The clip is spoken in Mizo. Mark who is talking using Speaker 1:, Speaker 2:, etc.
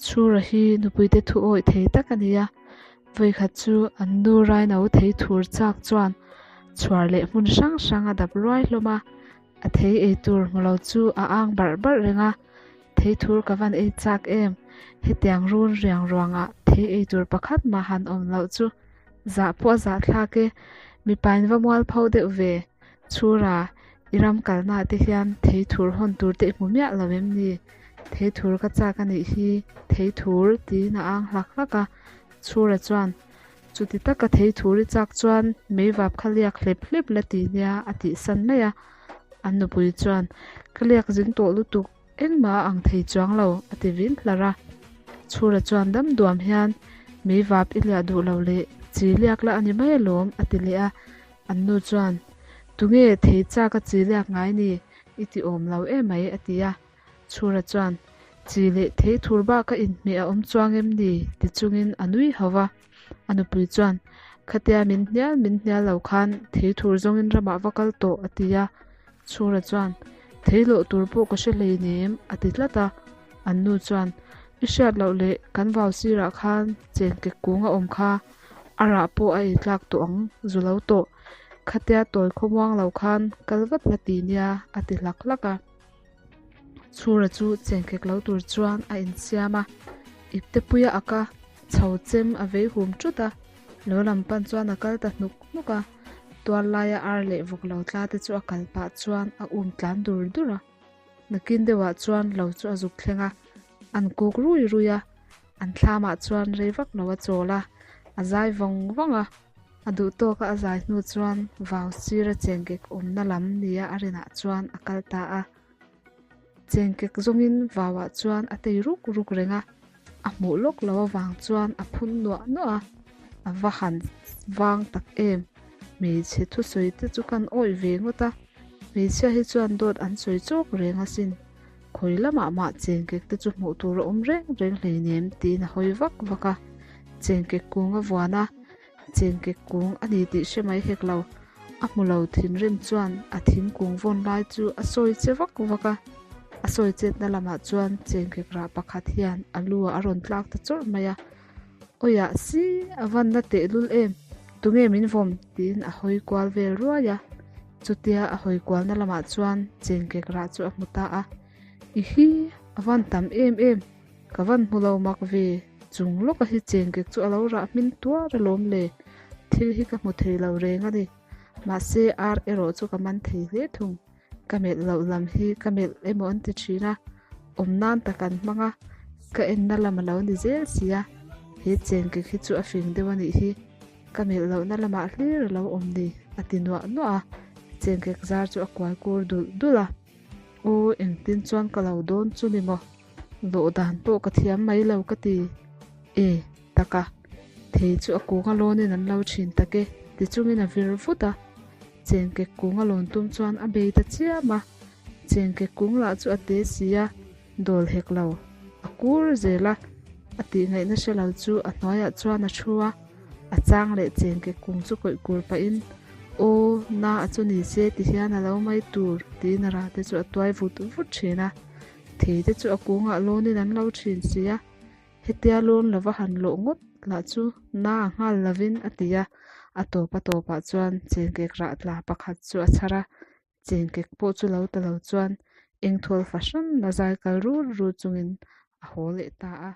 Speaker 1: Chhura hi nupuite thu awih thei tak a ni a, vawikhat chu an nu raino thei thur chak chuan chhuar leh hmun hrang hrang a dap ruai hlawm a, a thei ei tur hmu lo chu a ang barh barh reng a, Thei thur ka van ei chak em? Hetiang run riang ruangah thei ei tur pakhat mah han awm loh chu zah pawh a zah thlak e, mipain va mual pho deuh ve. Chhura, i ram kalnaah te hian thei thur hawn tur te i hmu miah lo em ni? Thei thur ka chak a nih hi, thei thur tiin a ang hlak hlak a. Chhura chuan, Chuti taka thei thur i chak chuan meivap kha liak hlep hlep la ti nia a tihsan mai a. An nupui chuan, Ka liak zing tawh lutuk, engmah a ang thei chuang lo, a ti vin hlar a. Chhura chuan dam duam hian, Meivap i liah duh lo leh chi liak la a ni mai alawm, a ti leh a. An nu chuan, Tunge thei chak a chi liak ngai ni? I ti awm lo emai, a ti a. Chhura chuan, Chi leh thei thur bak a inhmeh a awm chuang em ni? ti chungin a nui hauh va. A nupui chuan, Khatia min hnial min hnial lo khan thei thur zawngin ramah va kal tawh, a ti a. Chhura chuan, Thei lawh tur pawh ka hre hleinem, a ti tlat a. An nu chuan, I hriat loh leh kan vau sirah khan chengkek kung a awm kha, a rah pawh a ei tlak tawh ang, zu lo tawh. Khatia tawi khawmuang lo khan kal vat la ti nia, a ti hlak hlak a. Chhura chu chengkek lo tur chuan a insiam a, iptepuia ak a, chho chem a vei hum thut a, lo lam pan chuan a kal ta hnuk hnuk a, tual laia ar leh vawk lo tla te chu a kal pah chuan a um tlan dur dur a. Nakin deuhah chuan lo chu a zuk thleng a, an kuk rui rui a, an thlamah chuan rei vak lo a chawl a, a zai vawng vawng a. A duh tawka a zai hnu chuan vau sira chengkek awmna lam nia a rinah chuan a kal ta a. Chengkek zawngin vauah chuan a tei ruk ruk reng a, a hmuh lawk lo avang chuan a phun nuah nuah a, a va han vang tak em. Hmeichhe thusawi te chu kan awih ve ngawt a, hmeichhia hi chuan dawt an sawi chawk reng asin. Khawi lamah mah chengkek te chu hmuh tur a awm reng reng hleinem tiin a hawi vak vak a, chengkek kung a vuan a, Chengkek kung a ni tih hre mai hek lo. A hmu lo thinrim chuan a thingkung vawn lai chu a sawi che vak vak a. A sawi chetna lamah chuan chengkek rah pakhat hian a lu ah a rawn tlak ta chawrh mai a. Awiah si, a van na tehlul em? Tunge min vawm? tiin a hawi kual vel ruai a. Chutia a hawi kualna lamah chuan chengkek rah chu a hmu ta a. I hi, a van tam em em! Ka van hmu lo mak ve, chung lawka hi chengkek chu a lo rah hmin tuar alawm le, thil hi ka hmu thei lo reng a ni. Mahse ar erawh chu ka man thei hle thung, ka melh loh lam hi ka melh emaw an ti thin a, awm nan tak an hmang a, ka enna lam a lo ni zel si a, he chengkek hi chu a fing deuh a nih hi, ka melh lohna lamah hlir a lo awm ni, a ti nuah nuah a, chengkek zar chu a kuai kur dulh dulh a. Aw engtin chuan ka lo dawn chu ni maw? Lawh dan pawh ka thiam mai lo ka ti. E, taka, thei chu a kunga lawnin an lo thin tak e, ti chungin a vir vut a. Chengkek kunga lawn tum chuan a bei ta chiam a. Chengkek kung lah chu a te si a, dawl hek lo, a kur zel a. A tihngaihna hre lo chu a hnuaiah chuan a thu a. A chang leh chengkek kung chu kawih kur pahin, Aw, na a chu ni se ti hian a lo mai tur, tiin a rate chu a tuai vut vut thin a. Thei te chu a kungah lawnin an lo thin si a, hetia lawn lova han lawh ngawt lah chu na a nghal lovin a ti a, a tawp a tawpah chuan chengkek rah tla pakhat chu a chhar a, chengkek pawh chu lo ta lo chuan engthawl fahran la zai kal rur rur chungin a haw leh ta a.